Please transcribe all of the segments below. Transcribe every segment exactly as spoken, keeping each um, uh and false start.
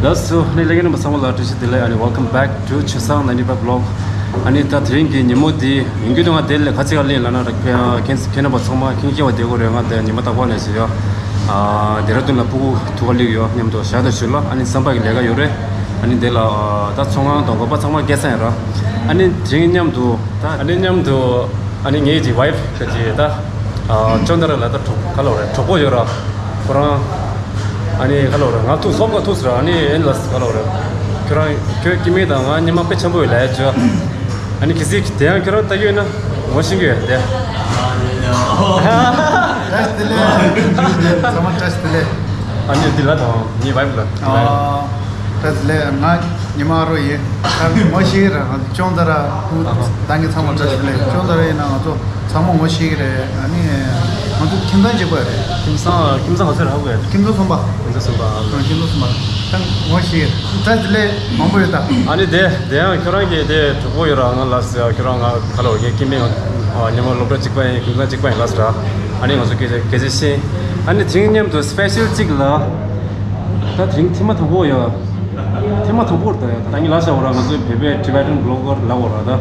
ལགས་སོ། ཨ་ནི་ལྷན་རྒྱས་རྣམ་པ་ཚང་མ་ལ་བཀྲ་ཤིས་བདེ་ལེགས། ཨ་ནི་welcome back to ཆོས་བཟང་ninety-five vlog། ཨ་ནི་ད་དེ་རིང་གི་ཉིན་མོ་འདི་ཡིན་རྒྱུ་དུ་ང་དེ་ལས་ཁ་ཚིག་ག་ལེན་ལ་ན་ར་ཁྱེད་ཁྱེད་རྣམ་པ་ཚང་མ་ཁྱེད་སྐྱེ་བ་བདེ་པོ་རེད། ང་དེ་ཉི་མ་རྟག་པར་ལས་ཟེར་ཡོད། ཨ་ལྡེ་ར་ལྡུན་ལ་ཕྲུ་གུ་ཐུག་ག་སླེབས་ཡོད། མཉམ་དུ་ཞག་དང་ཞུ་ལ་ཨ་ནི་བསམ་པ་གི་ལས་ཀ་ཡོད་རེད། ཨ་ནི་དེ་ལ་ད་ཚོང་ཁང་དང་སྒོ་པ་ཚང་མ་སྐད་སང་ཡོད་ར། ཨ་ནི་དེ་རིང་མཉམ་དུ་ད་ཨ་ནི་མཉམ་དུ་ཨ་ནི་ངའི་ཅིག་wife་ག་ཅིག་ད་ཅོན་ཏ་ར་ལ་ད་གྲོགས་ག་ལོ་རེད་གྲོགས་པོ་ཡོད་ར། ཁོ་རང་ཨ་ནི་ག་ལོ་རེད་ང་ཐུག་སོབ་ག་ཐུག་ཟེར་ཨ་ནི་ཨེན་ལ་ག་ལོ་རེད། ཁྱོད་རང་ཁྱོད་ཀྱི་མི་དང་ང་ཉི་མ་དཔེ་ཆེན་པོ་ཡོད་ལ་ཡ་ཅོ། ཨ་ནི་གི་སི་དེ་ཡང་ཁྱོད་རང་ལྟ་གི་ཡོད་ན་ངོ་ཤེས་ཀྱི་ཡོད་དེ། བཀྲ་ཤིས་བདེ་ལེགས། ཚང་མ་བཀྲ་ཤིས་བདེ་ལེགས། ཨ་ནི་འདི་ལ་དང་ངའི་wife་ལ། ཨ། བཀྲ་ཤིས་བདེ་ལེགས། ང་ཉི་མ་རོ་ཡིན། ད་ངོ་ཤེས་ར་ང་ཅོང་ད་ར་ཧུ་ད་ངའི་ཚང་མ་བཀྲ་ཤིས་བདེ་ལེགས། ཅོང་ད་ར་ཡིན་ན་ང་ཚོ་ཚང་མ་ངོ་ཤེས་ཀྱི་རེད། ཨ་ནི་ང་ཚོ་ཁྱིམ་ཚང་གཅིག་པ་རེད། ཁྱིམ་ཚང་ཁྱིམ་ཚང་ག་ཚོད་རག་དགོས། ཁྱིམ་ཚང་གསུམ་པ། ཁྱིམ་ཚང་གསུམ་པ། ཨ་ཁྱིམ་ཚང་གསུམ་པ། ད་ངོ་ཤེས་ད་དེ་ལས་མང་པོ་ཡོད་ད། ཨ་ནི་དེ་དེ་ཡང་ཁྱོད་རང་གི་དེ་གྲོགས་པོ་ཡོད་ར་ང་ལ་ཟེར་ཁྱོད་རང་ང་ཁ་ལོ་ངའི་ཀིན་པིང་ཉི་མ་སློབ་གྲྭ་གཅིག་པ་ཡིན། ཁྱིམ་ཚང་གཅིག་པ་ཡིན་ལ་ཟེར། ཨ་ནི་ང་ཚོ་སྐད་ཆ་སྐད་ཆ་བཤད། ཨ་ནི་དེ་རིང་མཉམ་དུ་special་གཅིག་ལ་ད་དེ་རིང་ཐེངས་མ་དང་པོ་ཡོད། ཐེངས་མ་དང་པོར་ད་ཡང་ད་ངས་ལབ་བྱ་བ་ར་ང་ཚོའི་བོད་པའི་Tibetan blogger་ལབ་བ་ར་ད།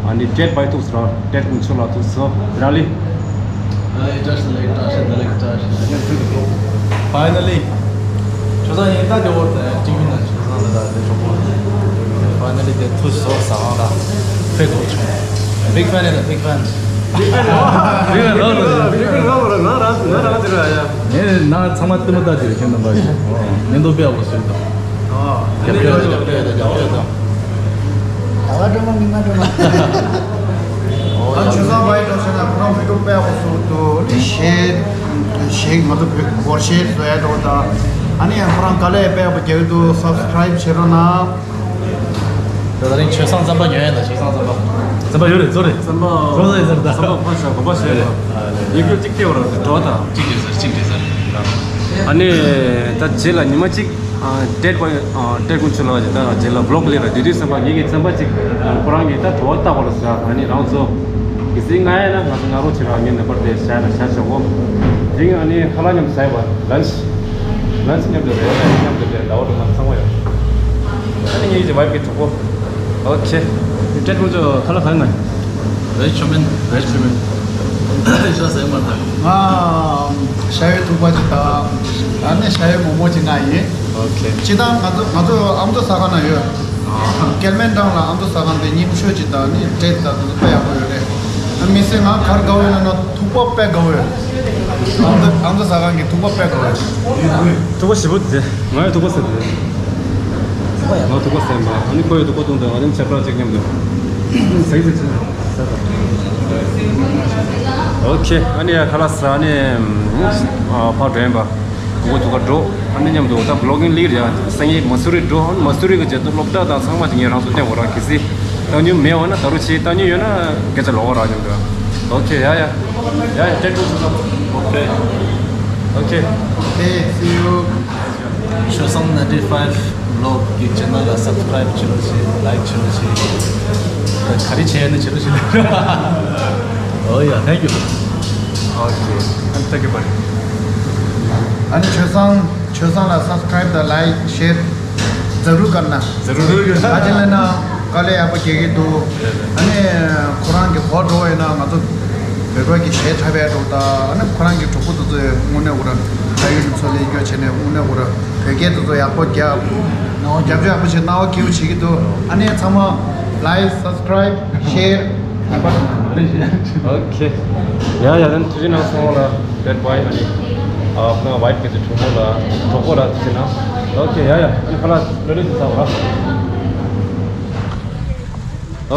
ཨ་ནི་date་པའི་ཐུག་སོང་ར། date་ཀུན་ཆོ་ལ་ཐུག་སོང་ར་ལི། ཨ་ཡེ་བཀྲ་ཤིས་བདེ་ལེགས། བཀྲ་ཤིས་བདེ་ལེགས། བཀྲ་ཤིས་བདེ་ལེགས། Finally། ཆོས་བཟང་ཡིན་ད་དེ་འོ་ད་སྤྲིང་མིན་ན་ཆོས་བཟང་ལ་ད་དེ་གྲོགས་པོ། Finally་དེ་ཐུག་སོང་ཟ་ཁང་ལ་ཕེབས་དགོས་བྱུང་། Big fan་ཡིན་ད་big fan། Big fan་ལོ་ལོ། Big fan་ལོ་ལོ། ང་རང་ང་རང་དེ་ར་ཡ། ངས་ན་ཚང་མ་ལྟད་མོ་ལྟ་དེ་རེད་ཁྱོད་རྣམ་པ་ཡིན། ཨོ་ནི་འདུག་པས་འོ་སུས་དང་། ཨོ་རྒྱབ་སྐྱོར་རྒྱབ་སྐྱོར་རྒྱབ་སྐྱོར་དང་། ད་བ་སྒྲོལ་མ་མི་ང་སྒྲོལ་མ། ཨོ་ད་ཆུ་བཟང་བའི་འགྲོ་ཟེར་ན་ཁོ་རང་བི་ཌིའོ་དཔེ་ཡག་པོ་བཟོ་འདུག་ཨ་ནི་གཞས་གཞས་ང་ཚོ་བོད་སྒོར་གཞས་བཟོ་ཡ་འགྲོ་དང་། ཨ་ནི་ཡང་ཁོ་རང་དཀའ་ལས་དཔེ་ཡག་པོ་རྒྱག་གི་འདུག Subscribe་བྱེད་རོགས་གནང་། ད་ད་རིང་ཆོས་བཟང་རྩམ་པ་ཉོ་ཡ་ད་ཆོས་བཟང་རྩམ་པ། རྩམ་པ་ཡོད་རེད་བཟོ་རེད། རྩམ་པ་བཟོ་རེད་བཟོ་རེད་ད། རྩམ་པ་ཕར་བཞག་གོམ་པ་བྱས་ཡོད། ཡིག་སྐྱོ་གཅིག་སྐྱེ་བ་ར་འགྲོ་དང་། གཅིག་རེད་ཟེར་གཅིག་རེད་ཟེར། ཨ་ནི་ད་རྗེས་ལ་ཉི་མ་གཅིག་ཨ་ཏྲེད་པ་ཨ་ཏྲེད་ཀུན་ཆོ་ལགས་ཀྱིས་ད་རྗེས་ལ་བི་ལོག་ལས་ར་དུས་དུས་བསམ་པ་ངེད་ཀྱི་བསམ་པ་གཅིག་ཁོ་རང་གིས་ད་དྲི་བ་བཏགས་པ་ལ་ཟེར། ཨ་ནི་རང་ཚོ་གི་སྲིད་ང་ཡ་ན་ང་ཚོ་ང་རོ་བྱེད་ར་ངས་ནམ་པར་དེ་བྱ་ན་བྱ་ཆོག་གོ། དེ་ཨ་ནི་ཁ་ལག་མཉམ་དུ་ཟ་ཡ་བ་lunch lunch་མཉམ་དུ་རེད། མཉམ་དུ་རེད། ཟླ་བ་དུ་མ་ཚང་བ་ཡོད། ཨ་ནི་ངེད་ཀྱི་wife་གི་གྲོགས་པོ། Okay. ཏྲེད་ཀུན་ཆོ་ཁ་ལག་ག་ང་། Veg chow mein. Veg chow mein. ཤ་ཟ་མ་ཐག་ང་ཤ་ཡོད་ཐུག་པ་ཅིག་དང་། ཨ་ནི་ཤ་ཡོད་མོག་མོག་ཅིག་ང་ཡིན། Okay. སྤྱིར་བཏང་ང་ཚོ་ང་ཚོ་ཨ་མདོ་ས་ཁ་ན་ཡོད། ཀེལ་མན་ཊའུན་ལ་ཨ་མདོ་ས་ཁ་འདི་རྙིང་ཤོས་ཅིག་དང་ནི་ཏྲེད་ད་དུ་དཔེ་ཡག་པོ་ཡོད་རེད། མི་སེ་ང་གར་དགའ་བོ་ཡོད་ན་ན་ཐུག་པ་དཔེ་དགའ་བོ་ཡོད། ཨ་མདོ་ཨ་མདོ་ས་ཁ་གི་ཐུག་པ་དཔེ་དགའ་བོ་ཡོད། ཐུག་པ་ཞིམ་པོ་དེ་ང་ཡང་ཐུག་པ་ཟེར་དེ། ང་ཐུག་པ་ཟེར་མ། ཨ་ནི་ཁོ་ཡི་ཐུག་པ་བཏུང་དང་ཨ་ནི་ཆབ་བྲག་ཅིག་མཉམ་དུ། ཟེར་ཟེར་ཟེར། Okay. ཨ་ནི་ཡ་ཁ་ལག་ཟ་ནི་ཕར་འགྲོ་ཡིན་པ། ཁོ་ཐུག་པ་འགྲོ། ཨ་ནི་མཉམ་དུ་ད་བི་ལོག་གིང་ལིར་ཡ་སང་ཉིན་མ་སུ་རི་འགྲོ། ཨ་ནི་མ་སུ་རི་གི་རྗེས་སུ་སློབ་གྲྭ་དང་ཚང་མ་ཅིག་ངས་རང་ཚོ་བསྟན་འོ་རང་གི་སི། ད་ཉུ་མེད་འོ་ན་ད་རུ་ཆི་ད་ཉུ་ཡོད་ན་སྐད་ཆ་ལོག་ར་མཉམ་དུ། Okay. ཡ་ཡ། ཡ་ཡ་སྤྲད་འགྲོ་ཚུལ་ལ། Okay. Okay. Hey, see you. ཆོས་བཟང་ninety five vlog་གི་channel་ལ་subscribe་བྱེད་རོགས་བྱེད། like་བྱེད་རོགས་བྱེད། ག་རེ་བྱས་ནས་བྱེད་རོགས་བྱེད། Oh yeah, thank you. Okay. And thank you, buddy. ཨ་ནི་ཆོས་བཟང་ཆོས་བཟང་ལ་subscribe་དང་like share ཛ་རུར་ཀར་ན། ཛ་རུར་ཀར་ན། ཨ་ཅེ་ལེ་ན་དཀའ་ལས་ཡག་པོ་རྒྱག་གི་འདུག་ཨ་ནི་ཁོ་རང་གི་གོ་འགྲོ་བ་ཡིན་ན་ང་ཚོ་བོད་པ་གི་གཞས་འཁྲབ་པའི་འགྲོ་ད། ཨ་ནི་ཁོ་རང་གི་གྲོགས་པོ་དེ་ཚོ་དངོས་གནས་འུ་ར་ད་ཡུལ་ཚོ་ལས་སྐྱོ་བྱས་ནས་དངོས་གནས་འུ་ར་བོད་སྐད་དེ་ཚོ་ཡག་པོ་རྒྱབ། རྒྱབ་སྐྱོར་ཡག་པོ་བྱེད་གནང་བ་སྐྱིད་པོ་བྱེད་ཀྱི་འདུག་ཨ་ནི་ཚང་མ་like subscribe share Okay. ཡ་ཡ་ད་ཐུགས་རྗེ་གནང་སོང་ལ། Bad boy ཨ་ནི་ཨ་ང་wife་གི་གྲོགས་པོ་ལ་གྲོགས་པོ་ལ་ཐུགས་རྗེ་གནང་། Okay. ཡ་ཡ་ཨ་ནི་ཁ་ལག་ལོ་ལོ་ཟ་བ།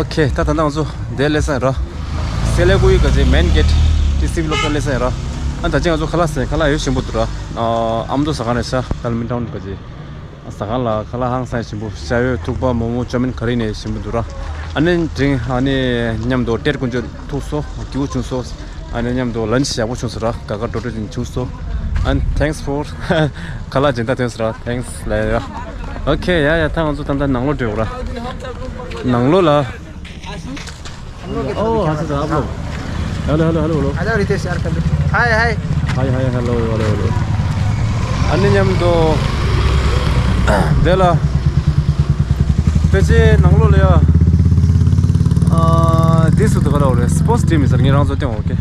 Okay. ད་ད་ལྟ་ང་ཚོ་འདིར་སླེབས་ས་ཡིན་ར། སེ་ལེ་ཀུ་ཡི་ག་ཅི་main gate་ཏི་སི་བི་སློབ་གྲྭ་སླེབས་ས་ཡིན་ར། ཨ་ད་ཅི་ང་ཚོ་ཁ་ལག་ཟ་ཁ་ལག་ཡོད་ཞིམ་པོ་འདུག་ར། ཨ་ཨ་མདོ་ཟ་ཁང་རེད་ཤག་ཀལ་མན་ཊའུན་ག་ཅི། ཟ་ཁང་ལ་ཁ་ལག་ཧང་སང་ཞིམ་པོ་ཤ་ཡོད་ཐུག་པ་མོག་མོག་ཅོ་མིན་ག་རེ་ནས་ཞིམ་པོ་འདུག་ར། ཨ་ནི་དེ་རིང་ཨ་ནི་མཉམ་དུ་ཏྲེད་ཀུན་ཆོ་ཐུག་སོང་སྐྱིད་པོ་བྱུང་སོང་། ཨ་ནི་མཉམ་དུ་lunch་ཡག་པོ་བྱུང་སོང་ར། དགའ་དགའ་སྤྲོ་སྤྲོ་ཅིག་བྱུང་སོང་། ཨ་ནི་thanks for ཁ་ལག་སྦྱིན་བདག་ཐོན་སོང་ར། Thanks ལབ་ཡ། Okay. ཡ་ཡ་ད་ང་ཚོ་ད་ལྟ་ནང་ལོགས་འགྲོ་ཡོད་ར། ནང་ལོགས་ལ། Oh, how's it up? Hello, hello, hello, hello. Hello, Ritesh, sir. Hi, hi. Hi, hi, hello, hello, hello. ཨ་ནི་མཉམ་དུ་ དེ་ལ། ཕལ་ཆེར་ནང་ལོགས་ལ་ཡ། ཨ། དེ་སུ་དུ་ག་ར་འོ་རེད། སི་པོར་ཊི་ཊིམ་ཡིན་ཟེར། ངས་རང་ཚོ་སྟེང་འོ་ཀེ།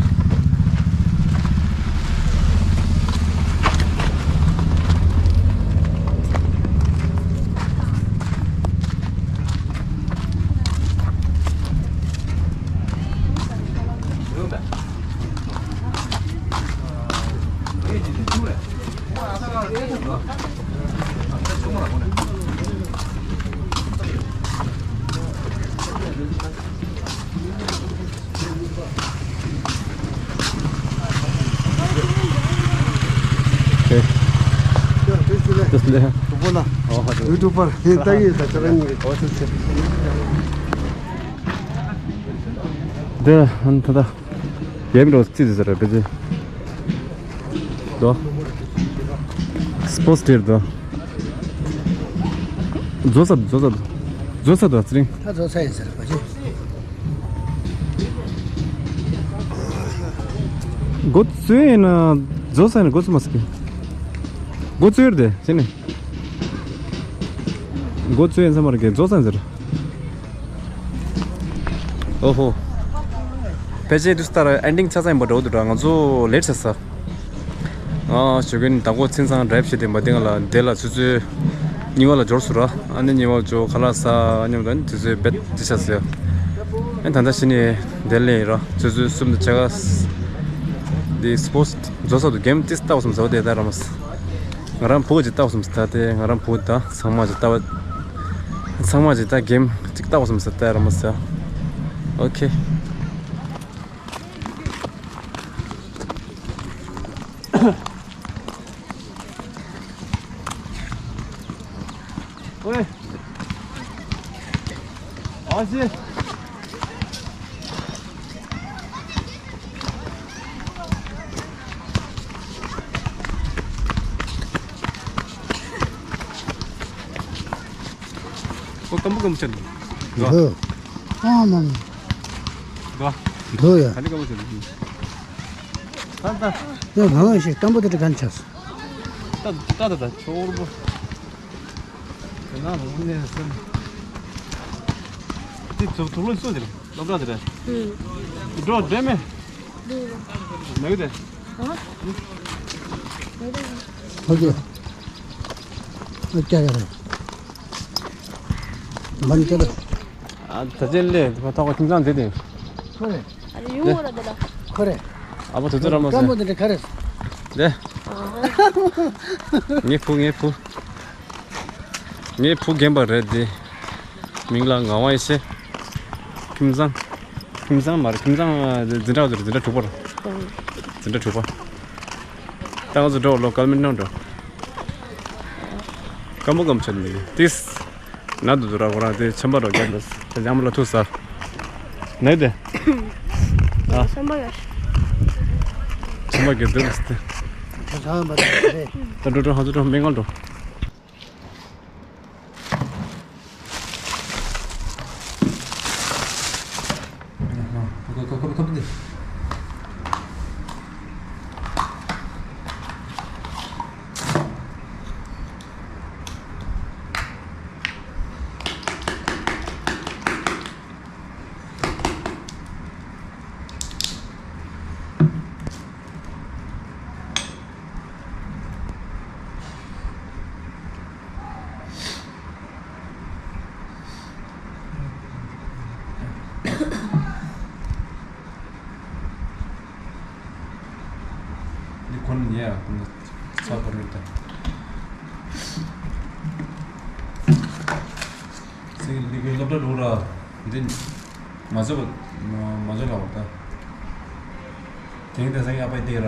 འདི་ཨ་ནི་ད་ལྟ་རྒྱལ་མི་རོ་ཙི་ཙི་ཟེར་བ་བེ་ཙི། དོ། སི་པོར་ཊི་ཊིམ་དོ། རྫོགས་ས་དོ། རྫོགས་ས་དོ། རྫོགས་ས་དོ། ཨ་ཙི་རིང་། ད་རྫོགས་ས་ཡིན་ཟེར་བ་ཅི། འགོ་བཙུགས་ཡིན་ན་རྫོགས་ས་ཡིན་ན། འགོ་བཙུགས་མ་ཟེར་གི། འགོ་བཙུགས་ཡོད་དེ་ཅི་ནི། འགོ་བཙུགས་ཡིན་ས་མ་རེད་གི། རྫོགས་ས་ཡིན་ཟེར། ཨོ་ཧོ། ཕལ་ཆེར་དུས་ལྟར་ཨེན་ཌིང་ཆགས་ཚར་ཡིན་པ་འདྲ་བོ་འདུག་ར། ང་ཚོ་ལེཊ་ཆགས་ས། ང་ཞོགས་ཀས་ནས་མདང་དགོང་ཚུན་ཚང་ཌ་རའིབ་བྱས་ཏེ་མ་བཏང་ལ། དེ་ལ་ཆུ་ཚོད་གཉིས་པ་ལ་འབྱོར་སོང་ར། ཨ་ནི་གཉིས་པ་ལ་འབྱོར། ཁ་ལག་ཟ་མཉམ་དུ་ཨ་ནི་དུས་ཚོད་བེད་འདི་ཆགས་སོང་། ཨ་ནི་ད་ལྟ་གཞི་ནས་དེ་ལ་ཡིན་ར། ཆུ་ཚོད་གསུམ་དང་ཕྱེད་ཀ། འདི་སི་པོར་ཊི་རྫོགས་ས་དུ་གེམ་ཏིས་ལྟ་བ་སོང་ཟེར་བ་དེ་ལྟ་ར་མ་ཟེར། ང་རང་བུ་གཅིག་ལྟ་བ་སོང་ཟེར། ད་དེ་ང་རང་བུ་ད་ཚང་མ་གཅིག་ལྟ་བ། ཚང་མ་གཅིག་ད་གེམ་གཅིག་ལྟ་བ་སོང་ཟེར། ལྟ་ར་མ་ཟེར། ཨོ་ཁེ། ཨོའི། ཨ་ཙི། ཨོ། སྐམ་པོ་སྐམ་པོ་ཆགས་འདུག་འདུག་ཨ་མ་མ། འདུག་ཨ། འདུག་ཡ། ག་ནས་སྐམ་པོ་ཆགས་འདུག་ད་ད། ཡ་གང་ཞིག་སྐམ་པོ་དེ་འདྲ་ག་ནས་ཆགས་སོང་། ད་ད་ད་ད་ཆོར་པོ། དེ་ན་ལོ་ནས་སེམས། དེ་ཚོ་དུག་ལོག་སོ་དེ་རེད། སློབ་གྲྭ་དེ་རེད། ཨུ། འགྲོ་བདེ་མེད། འདུག་མེད་གི་དེ། ཨ། ཨོ་ཀེ། ཨོ་ཀེ་ཡ་རེད། མ་ནི་ཀེ་རེད། ཨ། ད་ཅི་ལས་ཐོག་ཁྱིམ་ཚང་དེ་དེ། ཁོ་རེད། ཨ་ནི་ཡོང་བ་ར་དེ་ལ། ཁོ་རེད། ཨ་ཕ་དུས་ཚོད་ར་མ་སྐམ་པོ་ཟེར། དེ་འདྲ་ག་རེད། དེ། ཨ། ངའི་བུ། ངའི་བུ། ངའི་བུ་རྒན་པ་རེད་དེ། མིང་ལ་ངག་དབང་ཡེ་ཤེས། ཁྱིམ་ཚང་། ཁྱིམ་ཚང་མ་རེད། ཁྱིམ་ཚང་འཛིན་གྲྭ་འཛིན་གྲྭ་དྲུག་པ་རེད། འཛིན་གྲྭ་དྲུག་པ། ད་ང་ཚོ་འགྲོ་ལོ་ཀལ་མིན་ནང་འགྲོ། སྐམ་པོ་སྐམ་ཆ་ནི་ཏིས། ན་དུ་དུ་ར་ཁོ་རང་དེ་ཆམ་པ་རོ་རྒྱབ་འདུག་ཁྱེད་ཚང་མ་ལ་ཐུག་ས། ནས་དེ། ཨ། ཆམ་པ་ཡོད། ཆམ་པ་གི་འདུག་སྟེ། ད་འགྲོ་འགྲོ་ཧ་ཚོ་འགྲོ་མི་ངང་འགྲོ། འདི་ཁོ་ན་ཉལ་ཡ། ཁོ་ན་ཚ་བར་མི་ལྟ། ཚིག་འདི་གའི་སློབ་གྲྭ་འགྲོ་ར། འདི་མ་བཟོད་པ་མ་བཟོད་ལ་བ་ད། དེང་དེང་སང་ཡག་པ་བལྟས་ར།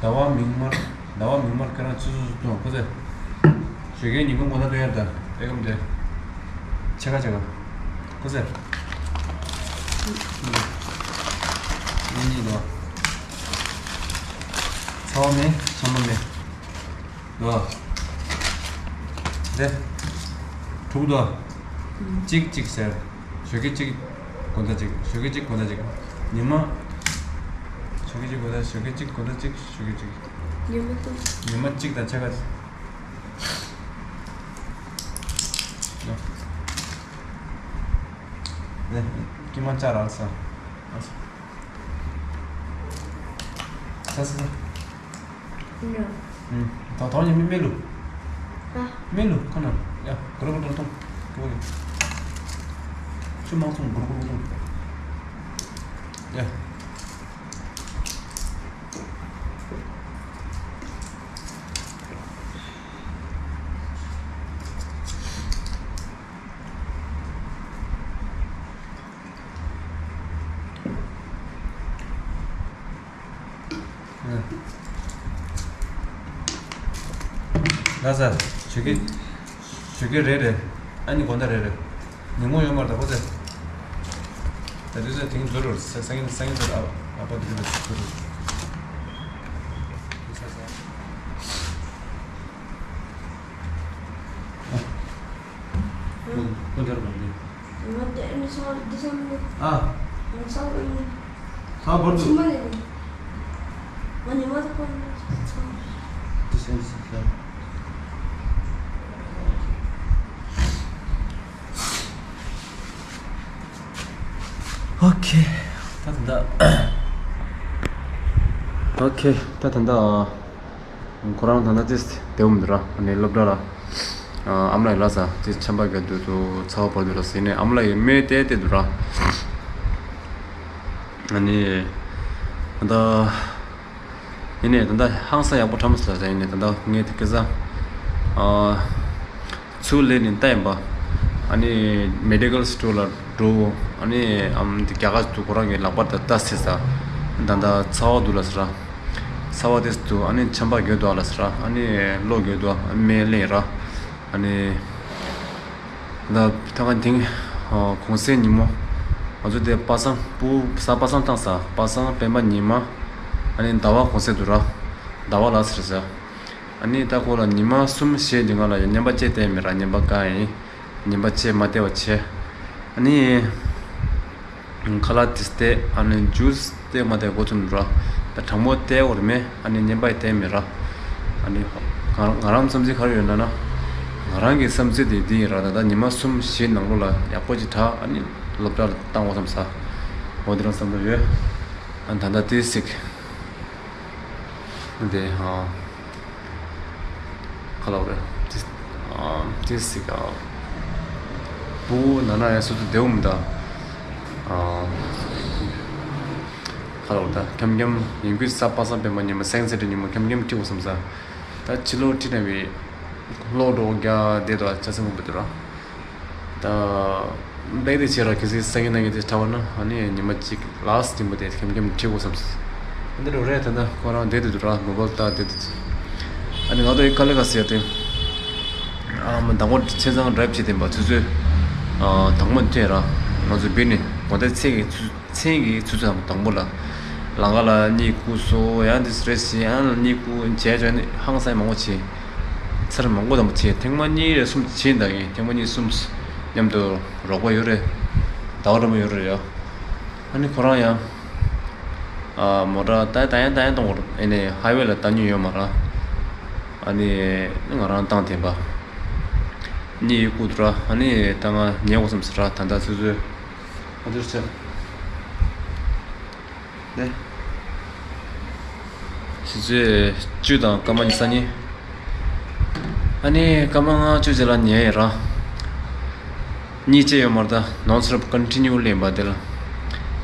ཟླ་བ་མིག་དམར། ཟླ་བ་མིག་དམར་ཁྱེད་རང་ཆུ་ཚོད་ཐོངས་ཁོ་ཚོས། ཞོགས་ཀའི་ཉིན་གུང་དགོང་དག་ཐོན་ཡར་ད་ཨེ་གམ་དེ། ཕྱེད་ཀ་ཕྱེད་ཀ་ཁོ་ཚོས། གཉིས་གཉིས་འདུག་ཚ་བ་མེད། ཆམ་པ་མེད། འདུག་ཨ། དེ། དྲུག་འདུག་ཨ། གཅིག་གཅིག་ཟེར། ཞོགས་ཀས་གཅིག་དགོང་དག་གཅིག་ཞོགས་ཀས་གཅིག་དགོང་དག་གཅིག་ཉི་མ། ཞོགས་ཀས་གཅིག་དགོང་དག་ཞོགས་ཀས་གཅིག་དགོང་དག་གཅིག་ཞོགས་ཀས་གཅིག་ཉི་མ་གཅིག་ཉི་མ་གཅིག་དང་ཕྱེད་ཀ། ཀྱི་མ་ཅ་རག་ས། ས་ས་ས། ཡ། ད་ཐོག་ཉི་མི་མེ་ལུ། ཨ། མེ་ལུ་ཁོ་ན། ཡ། གུ་རུ་གུ་རུ་ཏོང་། གུ་རུ། ཆུ་མང་སོང་གུ་རུ་གུ་རུ་ཏོང་། ཡ། ལ་ས། ཞུ་གི་ཞུ་གི་རེད་རེད། ཨ་ནི་དགོང་དག་རེད་རེད། ཉིན་མོ་ཡོད་མ་རེད་ད་ཁོ་ཚེ། ད་དུས་ཚོད་དེང་འཛུལ་རོ། ས་སང་ཉིན་སང་ཉིན་ཚོ་ཨ་ཨ་ཕ་དུས་ཚོད་འཛུལ་རོ། ས་ས། ཨ། ཁོ་ཁོ་འདྲ་ར་འདི། ང་དེ་ནི་སོང་འདི་སོང་ནི། ཨ། ང་སོང་ནི། ས་བར་དུ། ཕྱི་མ་ལས་ནི། ང་ཉི་མ་ཐག་པ་ནི་སོང་། འདི་སོང་ཟེར་ལ། ཨོ་ཁེ། ད་ད་ད། ཨོ་ཁེ། ད་ད་ད། ཁོ་རང་ད་ལྟ་ཏིས་དེ་འུམ་འདུག་ར། ཨ་ནི་སློབ་གྲྭ་ལ། ཨ་ཨ་མ་ལགས་ལ་ས་ཏིས་ཆམ་པ་ག་དུས་དུ་ཚ་བ་བར་དུ་ལ་ཟིན་ནས་ཨ་མ་ལགས་ཡི་མེ་ཏེ་ཏེ་འདུག་ར། ཨ་ནི་ད་ཡིན་ནས་ད་ལྟ་ཧང་སང་ཡག་པོ་ཁྲམ་སོང་ལ་ཡིན་ནས་ད་ལྟ་ངས་དེ་སྐད་ས་ཨ། ཚུར་ལེན་ནས་ལྟ་ཡིན་པ། ཨ་ནི་མེ་ཌི་ཀལ་སི་ཊོར་ལ་འགྲོ། ཨ་ནི་ཨམ་དེ་རྒྱ་གར་དུ་ཁོ་རང་གི་ལག་པར་དུ་ལྟ་ཟེར་ས། ད་ད་ཚ་བ་འདུག་ལ་ཟེར་ར། ཚ་བ་དེ་འདུག་ཨ་ནི་ཆམ་པ་རྒྱུག་འདུག་ལ་ཟེར་ར། ཨ་ནི་གློ་རྒྱུག་འདུག་མེ་ལེན་ར། ཨ་ནི་ད་ད་ག་དེང་གུང་སེང་ཉིན་མོ། ང་ཚོ་དེ་པ་སངས་སྤུ་ས་པ་སངས་བཏང་ས། པ་སངས་སྤེན་པ་ཉི་མ། ཨ་ནི་ཟླ་བ་གུང་སེང་འདུག་ར། ཟླ་བ་ལ་ཟེར་ས། ཨ་ནི་ད་ཁོ་ལ་ཉི་མ་གསུམ་བཞི་འདི་ང་ལ་ཡང་ཉན་པ་བཅད་བསྡད་མེད་ར། ཉན་པ་གང་ཡིན། ཉན་པ་བཅད་མ་བསྡད་པ་བྱས། ཨ་ནི་ཁ་ལག་དེ་བལྟས། ཨ་ནི་ཇུས་བལྟས་མ་བལྟས་འགོ་ཚུགས་འགྲོ་ར། ད་དྲང་མོ་བལྟས་འོར་མེད། ཨ་ནི་ཉན་པ་ཡི་བསྡད་མེད་ར། ཨ་ནི་ང་ང་རང་བསམ་ཚུལ་ག་རེ་ཡོད་ན་ན། ང་རང་གི་བསམ་ཚུལ་དེ་འདི་ཡིན་ར། ད་ད་ཉི་མ་གསུམ་བཞི་ནང་ལོགས་ལ་ཡག་པོ་ཅིག་དྲག་ཨ་ནི་སློབ་གྲྭ་ལ་བཏང་འོ་བསམ་ས། འོ་འདི་རང་བསམ་བློ་ཡོད། ཨ་ད་ད་དེ་ཟིག་དེ་ཧ། ཁ་ལོག་རེད། ཏི་ཏི་སི་ཀ་བུ་ན་ན་ཡ་སུ་ཏུ་དེའུ་མི་ད། ཁ་ལོག་ད་ཁྱམ་ཁྱམ་ཡིན་གུ་ས་པ་སང་པེ་མ་ཉི་མ་སེང་སེ་ཏི་ཉི་མ་ཁྱམ་ཁྱམ་ཁྲི་བོ་སམ་ས། ད་ཕྱི་ལོ་ཁྲི་ན་བི་ལོ་འགྲོ་རྒྱ་དེ་དོ་ཆ་སེ་མོ་བི་དུ་ར། ད་བེག་དེ་ཆེ་ར་གལ་སྲིད་སང་ཉིན་གནངས་ཉིན་དེ་ཐྲ་བ་ན་ཨ་ནི་ཉི་མ་གཅིག་ལཱསི་ཊི་ཉིན་མོ་དེ་ཁེམ་ཁེམ་ཁྲི་གོ་བསམ་སི། འདི་རུ་རེད་ད་ད་ཁོ་རང་བསྡད་དུ་འདུག་ར་མོ་བལ་ཏ་བསྡད་དུ་ཅི། ཨ་ནི་ང་ཚོ་ཡི་ཀ་ལི་ག་ཟེར་ཏེ། ཨ་མ་དང་པོ་ཆེ་ཚང་ཌ་རའིབ་བྱེད་དེ་འབའ་ཚུ་ཚོད། ཨ་དང་པོ་ཐེ་ར་ང་ཚོ་བི་ནི་གོ་ཏེ་ཚེ་གི་ཚུ། མཚན་གྱི་ཆུ་ཚོད་དང་པོ་ལ། ལང་ཀ་ལ་གཉིད་ཁུག་སོ་ཡང་འདི་རེ་ཞིག་ཡང་ལ་གཉིད་ཁུག་བྱས་བྱས་ནས་ཧང་སང་མང་པོ་བྱས། ཚར་མང་པོ་དང་པོ་བྱས་ཐེངས་མ་གཉིས་རེ་གསུམ་བྱས་འདའ་གི་ཐེངས་མ་གཉིས་གསུམ་མཉམ་དུ་རོགས་པ་ཡོད་རེད། ཟླ་བ་རིང་པོ་ཡོད་རེད་ཡ། ཨ་ནི་ཁོ་རང་ཡང་། ཨ་མོ་ཊ་ད་ད་ཡང་ད་ཡང་གཏོང་བར་ཨེ་ནས་ཧའི་ཝེ་ལ་ལྟ་མྱོང་ཡོད་མ་ར། ཨ་ནི་ང་རང་བཏང་དེན་པ། གཉིད་ཁུག་འདུག་ར་ཨ་ནི་ད་ང་ཉལ་དགོས་བསམ་ཟེར་ར་ད་ད་ཚོད་ཚོད། ཨ་འདིར་ཆ། ནས། ཆུ་ཚོད་བཅུ་དང་སྐར་མ་ཉི་ཤུ་རྩ་གཉིས། ཨ་ནི་སྐར་མ་ལྔ་བཅུ་ཅིག་ལ་ཉལ་ཡོད་ར། གཉིད་ཅི་ཡོད་མ་རེད་ད་ནོན་སི་ཊོབ་ཀོན་ཊི་ནིའུ་ལེན་པ་དེ་ལ།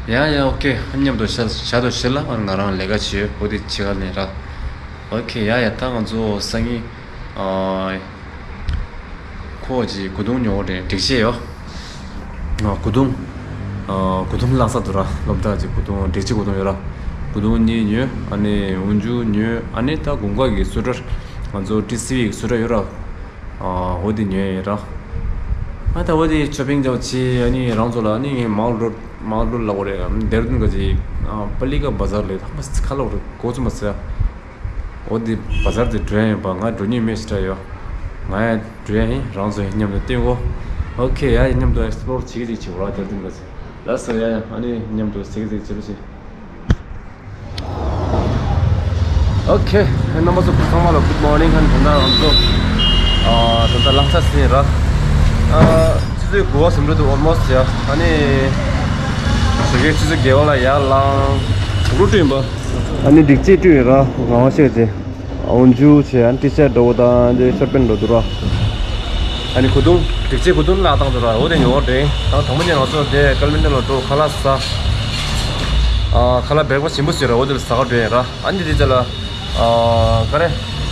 ཡ་ཡ་ཨོ་ཁེ་ཨ་མཉམ་དུ་ཤ་ཤ་དོ་ཤི་ལ་ཨ་ང་རང་ལས་ཀ་བྱེད་ཡོད་ཨོ་དེ་ཆེ་ག་ལེན་ར། ཨོ་ཁེ་ཡ་ཡ་ད་ང་ཚོ་སང་ཉིན། ཨ། ཁོ་ཅིག་གོས་ཐུང་ཉོ་རེད་སྒྲིག་ཆས་ཡོད། ཨ་གོས་ཐུང་། ཨ་གོས་ཐུང་བླངས་ས་འདུག་ར་སློབ་གྲྭ་ཅིག་གོས་ཐུང་སྒྲིག་ཆས་གོས་ཐུང་ཡོད་ར། གོས་ཐུང་གཉིས་ཉོས་ཨ་ནི་འོན་ཆུ་ཉོས་ཨ་ནི་ད་དགུན་ཁ་གི་སུ་ཊར་ང་ཚོ་ཊི་སི་ཝི་གི་སུ་ཊར་ཡོད་ར། ཨ་འོ་དེ་ཉོས་ཡོད་ར། ཨ་ད་འོ་དེ་ཤོ་པིང་ཅིག་བྱས་ཨ་ནི་རང་ཚོ་ལ་ཨ་ནི་ངས་མང་ལོ་མང་ལོ་ལབ་དགོས་རེད་ཌེ་ར་ཌུན་ག་ཅིག་པ་ལི་ཀ་བ་ཛར་ལས་ཐ་མ་ཁ་ལོ་རེད་གོ་ཚུ་མ་ཟེར། འོ་འདི་བ་ཛར་དེ་འགྲོ་ཡ་ཡིན་པ་ང་འགྲོ་ཉེས་མེད་ཞེ་དྲག་ཡོད། ང་ཡང་འགྲོ་ཡ་ཡིན་རང་ཚོ་ཡང་མཉམ་དུ་བསྟན་གོ། ཨོ་ཁེ་ཡ་ཡིན་མཉམ་དུ་ཨེག་སི་པོ་ལོར་བྱེད་ཀྱི་ཅིག་བྱེད་རོགས་དེར་འདུག་ལ་ཟེར། ལགས་སོ་ཡ་ཡ་ཨ་ནི་མཉམ་དུ་བྱེད་ཀྱི་ཅིག་བྱེད་རོགས་བྱེད། ཨོ་ཁེ་རྣམ་པ་ཚོ་ཚང་མ་ལ་གུད་མོར་ནིང་ཧན་ད་ང་ཚོ་ཨ་ད་ལྟ་ལྷ་ས་ཟིན་ར། ཨ། གོ་བ་ཟིན་འགྲོ་འདུག almost ཡ། ཨ་ནི་ཞོགས་ཀའི་ཆུ་ཚོད་བརྒྱད་པ་ལ་ཡར་ལངས། གུ་རུ་སྤྲོད་ཡིན་པ། ཨ་ནི་སྒྲིག་ཆས་སྤྲོད་ཡིན་ར། ངག་དབང་ཤེས་ཏེ། འོན་ཇུ་བྱས། ཨ་ནི་ཊི་ཤར་འདྲ་བོ་དང་དེ་ཤོར་པན་འགྲོ་འདུག་ར། ཨ་ནི་གོས་ཐུང་། སྒྲིག་ཆས་གོས་ཐུང་ལ་བཏང་འདུག་ར། འོ་དེ་ཉོ་བར་འགྲོ་ཡིན། ད་དང་པོ་ཉིད་ང་ཚོ་དེ་ཀལ་མན་ཌོ་ལ་འགྲོ། ཁ་ལག་ཟ། ཨ། ཁ་ལག་བྷེག་ཕ་སི་ཊི་ཞིམ་པོ་ཟོས་ར། འོ་དེ་ལ་ཟ་ག་འགྲོ་ཡིན་ར། ཨ་ནི་དེ་ཚོ་ལ། ཨ། ག་རེ།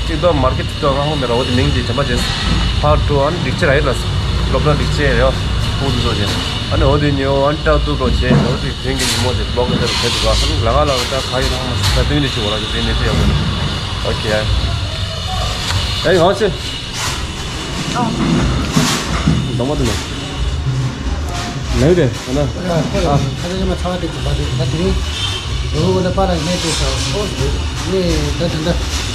ཅིག་ཏོ་མར་ཀེཊ་ཅིག་ཏོ་ང་ཧོ་མེད་ར། འོ་དེ་མིང་དེ་བྱམས་པ་བྱས། ཕར་འགྲོ། ཨ་ནི་སྒྲིག་ཆས་རག་ཡོད་ལ། སློབ་གྲྭ་སྒྲིག་ཆས་ཡོད། ཁོང་ཚོ་ཚོ་བྱས། ཨ་ནི་འོ་དེ་ཉོ། ཨ་ནི་སྐྲ་བཏུབ་རོགས་བྱས། འོ་དེ་དེང་གི་ཉིན་མོ་དེ་བི་ལོག་གི་དེར་ཕེབས་འདུག་ཨ་ནི་ལ་ང་ལ་ད་ག་ཡོད་ན་ཧ་མ་ས་སྟོན་དེ་ཆུ་བ་ལ་དེ་ནས་དེ་ཡག་པོ་ཡིན། ཨོ་ཁེ། ཨེ་ཡང་ཆེ། ཨ། འདང་མ་ཐུབ་ན། ལེགས་དེ་ཨ་ན། ཨ། ཁ་ཚ་ཉི་མ་ཚ་བ་དེ་ཚོ་བ་དེ་ད་དེ་རིང་། འོ་འོ་ད་པ་ལ་ངས་དེ་ཚོ་ཨོ་ནས་ད་ད་ད་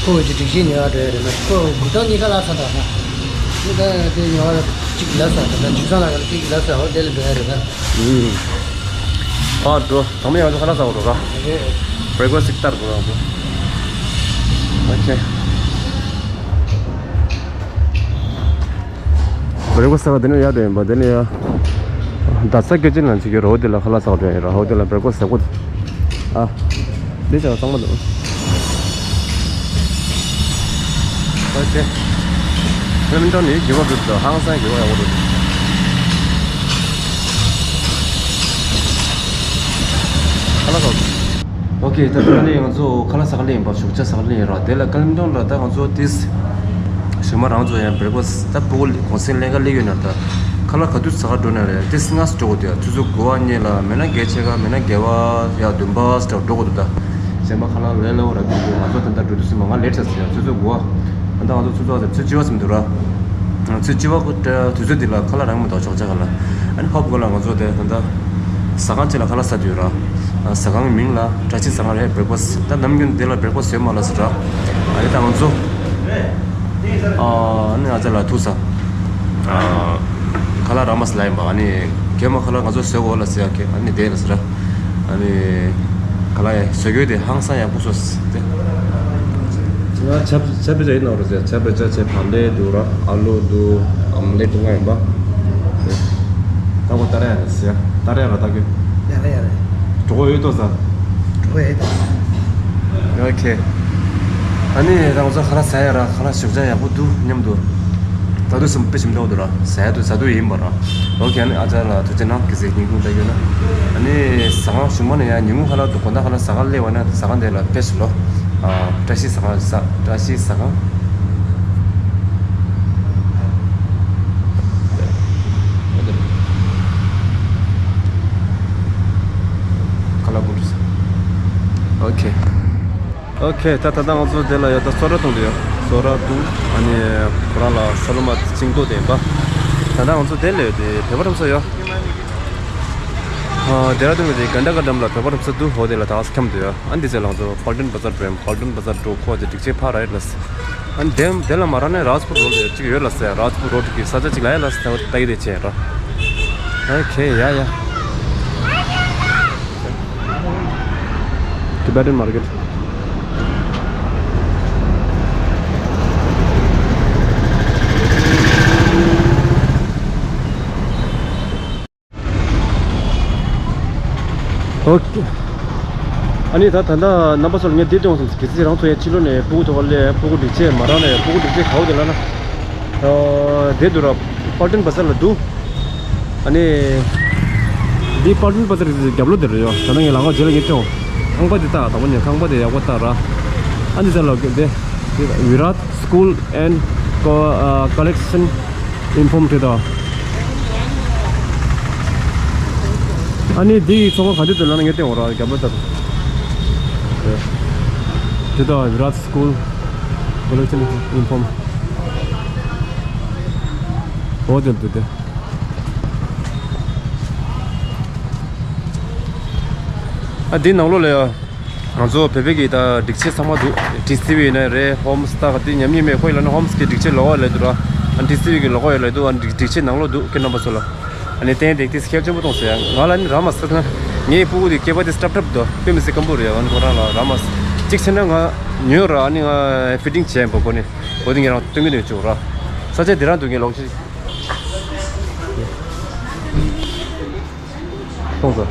ཁོ་འོ་དེ་སྒྲིག་གཞི་ཉོ་བ་འགྲོ་ཡ་རེད་ན། ཁོ་གུ་ཐང་གཉིས་ཀ་ལ་ཚ་ད་ན། ནི་ད་དེ་ཉོ་བ་གཅིག་ལ་ཚ་ད་ད་ཆུ་ཚང་ལ་གཅིག་ལ་ཚ། འོ་དེ་ལ་འགྲོ་ཡ་རེད་ན། ཨུམ། ཨ་འགྲོ། དང་པོ་ཡང་ང་ཚོ་ཁ་ལག་ཟ་བར་འགྲོ་ར། རེད། བྷེག་ཕ་སི་ཊི་ཅིག་ལྟར་དགོས་ར་འགྲོ། ཨོ་ཁེ། བྷེག་ཕ་སི་ཊི་ཟ་བ་དེ་ནས་ཡར་འགྲོ་ཡིན་པ། དེ་ནས་ཡར་རྡ་ས་སྐྱོ་ཅན་ལ་ཅིག་ཡོད་ར། འོ་དེ་ལ་ཁ་ལག་ཟ་བར་འགྲོ་ཡིན་ར། འོ་དེ་ལ་བྷེག་ཕ་སི་ཊི་ཟ་དགོས། ཨ། འདི་ཆ་གཙང་མ་འདུག་ཨོ་ཁེ། ཧེ་མིན་ཊོན་ནི་རྒྱུ་བ་འདུག་ཧང་སང་རྒྱུ་བ་ཡག་པོ་འདུག་ཁ་ལག་ཟ། ཨོ་ཁེ། ད་ལྟ་ནི་ང་ཚོ་ཁ་ལག་ཟ་ག་སླེབས་ཡིན་པ། ཞོགས་ཇ་ཟ་ག་སླེབས་ཡིན་ར། དེ་ལ་ཀལ་མན་ཌོ་ལ་ད་ང་ཚོ་ཏིས། གཞུག་མ་རང་ཚོ་ཡང་བྷེག་ཕ་སི་ཊི་ད་སྤུ་གུ་གུང་སེང་ལེན་ག་སླེབས་ཡོད་ན། ད་ཁ་ལག་ག་དུས་ཟ་ག་འགྲོ་ན་རེད། ཏིས་སྔ་སུ་འགྲོ་དགོས་དེ། ཆུ་ཚོད་དགུ་པ་གཉིས་ལ་མེད་ན་བརྒྱད་ཕྱེད་ཀ། མེད་ན་བརྒྱད་པ་ཡ་བདུན་པ་ཙམ་འགྲོ་དགོས་འདུག་ད་གཞན་པ་ཁ་ལག་ལས་སླ་བོ་རག་གི་འདུག་ང་ཚོ་ད་ལྟ་འགྲོ་དུས་ཙམ་པ་ང་ལེཊ་ཆགས་སོང་ཡ། ཆུ་ཚོད་དགུ་པ། ད་ལྟ་ང་ཚོ་ཆུ་ཚོད་ཆུ་ཚོད་བཅུ་པ་ཙམ་འདུག་ར། ཆུ་ཚོད་བཅུ་པ་དུས་ཚོད་འདི་ལ་ཁ་ལག་རག་མི་འདུག་ཞོགས་ཇ་ག་ལ། ཨ་ནི་ཧོབ་གོ་ལ་ང་ཚོ་དེ་ད་ལྟ་ཟ་ཁང་ཅིག་ལ་ཁ་ལག་ཟ་དུས་ར། ཟ་ཁང་གི་མིང་ལ་བཀྲ་ཤིས་ཟ་ཁང་རེད། བྷེག་ཕ་སི་ཊི་ད་ནམ་རྒྱུན་འདི་ལ་བྷེག་ཕ་སི་ཊི་ཟོས་མ་ལ་ཟེར་ར། ཨ་ནི་ད་ང་ཚོ། ཨ་ནི་ཨ་ཅག་ལ་ཐུག་ས། ཨ། ཁ་ལག་རག་མ་སོང་ལབ་ཡིན་པ། ཨ་ནི་གད་མོ་ཁ་ལག་ང་ཚོ་ཟོས་གོ་ལ་ཟེར་ཡ་ཁེ། ཨ་ནི་དེ་ལ་ཟེར། ཨ་ནི་ཁ་ལག་ཡ་ཟོས་གོ་དེ་ཧང་སང་ཡག་པོ་བཟོས་ཏེ། ང་ཆབ་ཆབ་བྱ་ཡིན་ནོ་ར་ཟེར། ཆབ་བྱ་ཆབ་བ་ལེ་འདུག་ར། ཨ་ལུ་འདུག་ཨམ་ལེ་འདུག་ང་ཡིན་པ། ད་གོ་ཏར་ཡ་རེད་ཟེར། ཏར་ཡ་ར་ད་གོ། ཡ་རེད་ཡ་རེད། གྲོགས་ཡོད་དོ་ཟ། ཨོ་ཁེ། ཨ་ནི་ད་ང་ཚོ་ཁ་ལག་ཟ་ཡ་ར། ཁ་ལག་ཞོགས་ཇ་ཡག་པོ་འདུག་སྙམ་དུ། ད་དུང་སེམས་དཔེ་ཞིམ་འདུག་འདུག་ར། ཟ་ཡ་འདུག་ཟ་འདུག་ཡིན་པ་ར། ཨོ་ཁེ། ཨ་ནི་ཨ་ཅག་ལ་ཐུགས་རྗེ་གནང་། གལ་སྲིད་སྙིང་ཁུང་ལྟ་ཡོད་ན། ཨ་ནི་ཟ་ཁང་གཞུག་མ་ནས་ཡང་ཉིན་གུང་ཁ་ལག་འདུག་དགོང་དག་ཁ་ལག་ཟ་ག་སླེབས་པ་ན་ཟ་ཁང་དེ་ལ་ཕེབས་ཤོག་ལོ། ཨ། བཀྲ་ཤིས་ཟ་ཁང་ཟ། བཀྲ་ཤིས་ཟ་ཁང་། ཁ་ལག་པུ་རུ་ས། ཨོ་ཁེ། ཨོ་ཁེ། ད་ད་ལྟ་ང་ཚོ་དེ་ལ་ཡོད། ད་སོ་ར་འཐུང་དུ་ཡོད། སོ་ར་འཐུང་། ཨ་ནི་ཁོ་རང་ལ་ས་ལོ་མ་ཅིག་འདུག་དེ་ཡིན་པ། ད་ལྟ་ང་ཚོ་དེ་ལ་ཡོད་དེ་བོད་པ་རམ་ས་ཡོད། ཨ། ཌེ་ར་ཌུན་གི་དེ་གན་ཌ་ག་འགྲམ་ལ་བོད་པ་རམ་ས་འདུག་འོ་དེ་ལ་ད་ཁྱམས་དུ་ཡོད། ཨ་ནི་དེ་ཚོ་ལ་ང་ཚོ་པལ་ཊན་བ་ཛར་འགྲོ་ཡིན། པལ་ཊན་བ་ཛར་འགྲོ་ཁོ་དེ་སྒྲིག་ཆས་ཕར་ར་ཡོད་ལ། ཨ་ནི་དེ་དེ་ལ་མ་ར་ནས་རཱཇ་པུར་རོ་ཌི་ཅིག་ཡོད་ལ་ཟེར། རཱཇ་པུར་རོ་ཌི་གི་ས་ཆ་ཅིག་ལ་ཡོད་ལ་ཟེར། ད་ཡི་དེ་བྱས་ར། ཨོ་ཁེ། ཡ་ཡ། Tibetan market. ཨོ་ཁེ། ཨ་ནི་ད་ད་ལྟ་རྣམ་པ་ཚོ་ལ་ངས་འདི་སྟོན་བསམ། གལ་སྲིད་རང་ཚོ་ཡ་ཕྱི་ལོགས་ནས་སྤུ་གུ་ཐོག་ལ་སྤུ་གུ་སྒྲིག་ཆས་མ་རག་ན་ཡ། སྤུ་གུ་སྒྲིག་ཆས་ག་བོ་དེ་ལ་ན། ཨ། དེ་འདུག་ར། པལ་ཊན་བ་ཛར་ལ་འདུག་ཨ་ནི། འདི་པལ་ཊན་བ་ཛར་གི་རྒྱབ་ལོགས་དེ་རེད་ཡོད། ད་ནང་ངས་ལམ་ཁ་རྗེས་ལ་ངས་སྟོན། ཁང་པ་དེ་ལྟ། དང་པོ་ནས་ཁང་པ་དེ་ཡག་པོ་ལྟ་ར། ཨ་ནི་ད་ལ་དེ། དེ་Virat School and Co- ཨ། Collection Inform དེ་དང་། ཨ་ནི་འདི་ཚོང་ཁང་ག་འདི་འདུག་ལབ་ན་ངས་སྟོན་འོ་ར། རྒྱབ་ལོགས་ལྟ། དེ་དང་Virat School Collection Inform། འོ་དེ་འདུག་དེ། ཨ། འདི་ནང་ལོགས་ལ་ཡ། ང་ཚོ་བོད་པའི་གི་ད་སྒྲིག་ཆས་ཚང་མ་འདུག་ཊི་སི་ཝི་ཡིན་ན་རེད། ཧོམ་སི་ད་ག་དེ་ཉམས་ཉེས་མེད། ཁོ་ཡི་ལ་ནི་ཧོམ་སི་གི་སྒྲིག་ཆས་ལོགས་ཡོད་ལབ་འདུག་ར། ཨ། ཊི་སི་ཝི་གི་ལོགས་ཡོད་ལབ་འདུག་ཨ། སྒྲིག་སྒྲིག་ཆས་ནང་ལོགས་འདུག་ཁྱེད་རྣམ་པ་ཚོ་ལ། ཨ་ནི་བསྟན་འདུག་ཏིས་ཁྱད་ཆེན་པོ་གཏོང་ཟེར་ཡ། ང་ལ་ནི་རག་མ་སོང་ན། ངའི་སྤུ་གུ་དེ་སྐེད་པ་དེ་སྲབ་སྲབ་འདུག་དཔེ་མི་སྲིད་སྐམ་པོ་རེད། ཨ་ནི་ཁོ་རང་ལ་རག་མ་སོང་། གཅིག་བྱས་ན་ང་ཉོས་ར། ཨ་ནི་ང་ཕི་ཊིང་བྱས་པ་གོ་ནི། འོ་དེ་ངས་རང་སྟོན་གི་འདུག་བཅུག་ར། ས་ཆ་དེ་རང་འདུག་ངས་ལོག་ཅིག་མཐོང་ཚར།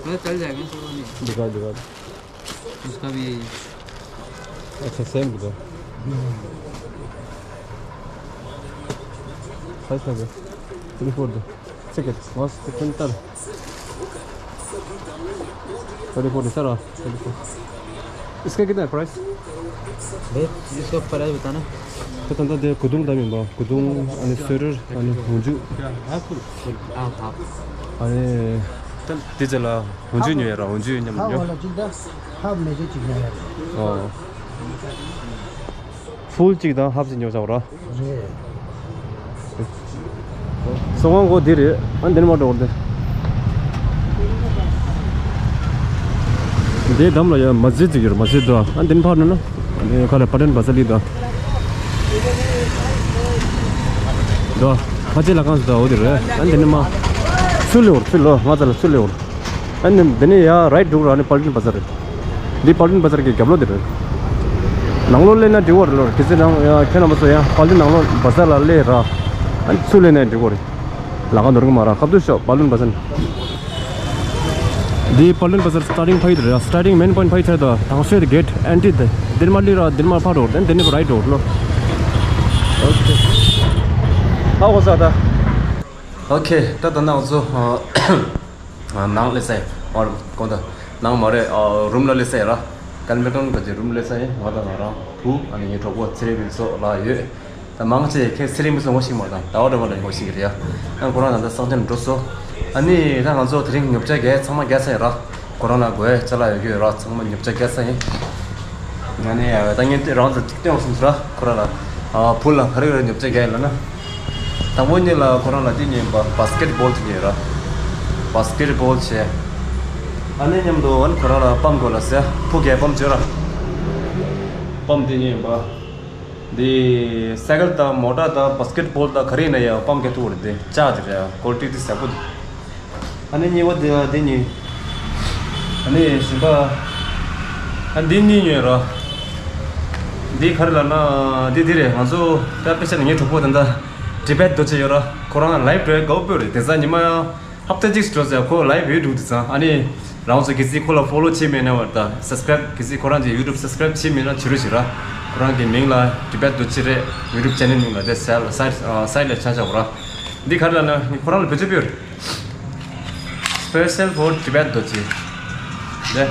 ये चल जाएगा, सर, नहीं। दिखा, दिखा। उसका भी। अच्छा, सेम दिखा। साइज लगे। थ्री फोर दे। ठीक है, बस, कितने तर? थ्री फोर दे, सर, हाँ, थ्री फोर। इसका कितना है प्राइस? भाई, इसका प्राइस बताना। ད་ད་ལྟ་དེ་གོས་ཐུང་ད་མིན་པ། གོས་ཐུང་ཨ་ནི་སོས་རོལ་ཨ་ནི་འོག་འཇུག་ཨ་ནི་ད་དེ་ཚོ་ལ་འོག་འཇུག་ཉོ་ཡ་ར། འོག་འཇུག་མཉམ་ཉོ། ཧབ་མེ་ཇེ་གཅིག་དང་ཧབ་མེ་ཇེ་གཅིག་ཉོ་ཡ་ར། ཨོ། ཕུལ་གཅིག་དང་ཧབ་གཅིག་ཉོ་བྱ་བ་ར། རེད། སོ་ཁང་གོ་འདི་རེད། ཨ་འདི་ནས་མར་འགྲོ་བར་འདི། འདིའི་འགྲམ་ལ་ཡ་མ་ཟི་ཅིག་ཡོད་རེད། མ་ཟི་འདུག་ཨ་འདི་ནས་ཕར་འགྲོ་ན། ཨ་འདི་ཁ་ལ་པ་ཏན་བ་ཟ་ལི་འདུག་འདུག་ཕ་ཆེ་ལ་ཁང་སུ་འདུག་འོ་འདི་རེད། ཨ་འདི་ནས་མར་ཚུར་ལེ་འོར། ཚུར་ལོ་ང་ཚ་ལ་ཚུར་ལེ་འོར། ཨ་ནི་འདི་ནས་ཡ་རའིཊ་འགྲོ་ར། ཨ་ནི་པ་ལ་ཏན་བ་ཟ་རེད། འདི་པ་ལ་ཏན་བ་ཟ་གི་རྒྱབ་ལོགས་འདི་རེད། ནང་ལོགས་སླེབས་ན་འགྲིག་གི་རེད་ལོ། གལ་སྲིད་ནང་ཡང་ཁྱེད་རྣམ་པ་ཚོ་ཡང་པ་ལ་ཏན་ནང་ལོགས་བ་ཟ་ལ་སླེབས་ར། ཨ་ནི་ཚུར་སླེབས་ན་འགྲིག་གི་རེད། ལ་ཁ་འདོར་གི་མ་ར། ཁ་ཐུག་ཤོག་པ་ལ་ཏན་བ་ཟ། འདི་པ་ལ་ཏན་བ་ཟ་སི་ཊར་ཊིང་ཕ་ཡི་དེ་རེད། སི་ཊར་ཊིང་མེན་པོའིན་ཕ་ཡི་ཚར་དོ། དང་ཤོས་དེ་གེ་ཊི་ཨེན་ཊི་དེ། འདིར་མ་ལི་ར། འདིར་མ་ཕ་འགྲོ། དེ་འདི་ནས་རའིཊ་འགྲོ་ལོ། ཨོ་ཁེ། ཧ་གོ་ས་ད། ཨོ་ཁེ། ད་ད་ནང་ཚོ། ནང་སླེབས་ས་ཡིན། ཨོ་གོང་དུ་ནང་མ་རེད། ཨ་རུམ་ལ་སླེབས་ས་ཡིན་ར། ཀལ་མེ་ཀོན་ག་ཅི་རུམ་སླེབས་ས་ཡིན། ང་དང་ང་རང་བུ། ཨ་ནི་ངའི་གྲོགས་པོ་ཚེ་རིང་མི་ཚོ་ལ་ཡོད། ད་མང་ཆེ་ཁྱེད་ཚེ་རིང་མི་ཚོ་ངོ་ཤེས་མ་དང་ཟླ་བ་སྒྲོལ་མ་ལ་ངོ་ཤེས་ཀྱི་རེད་ཡ། ཨ་ཁོ་རང་ད་ལྟ་གསང་ཆེན་འགྲོ་སོང་། ཨ་ནི་ད་ང་ཚོ་དེ་རིང་ཉོ་ཆ་རྒྱག་ཚང་མ་རྒྱག་ཚར་ཡོད་ར། ཁོ་རང་ལ་དགོས་ཡ་ཅ་ལག་ཡོད་ཀྱི་ཡོད་ར། ཚང་མ་ཉོ་ཆ་རྒྱག་ཚར་ཡིན། ང་ནི་ད་ངས་རང་ཚོ་ཅིག་སྟོན་སོང་ཟེར་ར། ཁོ་རང་ལ་བུ་ལ་ག་རེ་ག་རེ་ཉོ་ཆ་རྒྱག་ཡིན་ལབ་ན། དང་པོ་ཉིད་ལ་ཁོ་རང་ལ་དེ་ཉོས་པ་བྷ་སི་ཀེ་ཊི་བོལ་དེ་ཉོས་ར། བྷ་སི་ཀེ་ཊི་བོལ་བྱས། ཨ་ནི་མཉམ་དུ་ཨ་ནི་ཁོ་རང་ལ་པམ་དགོས་ལ་ཟེར། ཕུ་གའི་པམ་བྱོས་ར། པམ་དེ་ཉོས་པ། འདི་སའི་ཀལ་དང་མོ་ཊ་དང་བྷ་སི་ཀེ་ཊི་བོལ་དང་ག་རེ་ཡིན་ན་ཡང་པམ་ག་ཐུག་རེད། འདི་ལྕགས་དེ་རེད། ཀོ་ལི་ཊི་དེ་ཟབ་པོ་འདུག་ཨ་ནི་གཉིས་པ་དེ་དེ་གཉིས། ཨ་ནི་གཞན་པ། ཨ་འདི་གཉིས་ཉོས་ར། འདི་ག་རེ་ལབ་ན་འདི་འདི་རེད། ང་ཚོ་ད་དཔེ་ཆ་ནས་ངའི་གྲོགས་པོ་དེ་འདྲ་ཏི་བེད་རྡོ་རྗེ་ཡོད་ར། ཁོ་རང་ལའིབ་འགྲོ་ཡ་དགའ་པོ་རེད། དེ་ཚ་ཉི་མ་ཡང་ཧབ་ཏ་གཅིག་འགྲོ་ཟེར། ཁོ་ལའིབ་ཡོད་འདུག་དེ་ཚང་། ཨ་ནི་རང་ཚོ་གལ་སྲིད་ཁོ་ལ་ཕོ་ལོ་བྱས་མེད་ན་བར་ད་སབ་སི་ཀ་རའིབ་གལ་སྲིད་ཁོ་རང་གི་ཡུ་ཊུབ་སབ་སི་ཀ་རའིབ་བྱས་མེད་ན་བྱེད་རོགས་བྱེད་ར། ཁོ་རང་གི་མིང་ལ་ཏི་བེད་རྡོ་རྗེ་རེད། ཡུ་ཊུབ་ཆེ་ནལ་མིང་ལ་དེ་སའི་ཊི་སའི་ཊི་ལ་ཆ་བཞག་ར། འདི་ག་རེ་ལབ་ན་ཁོ་རང་ལ་བེད་སྤྱོད་ཕུལ། Special for Tibet རྡོ་རྗེ། དེ་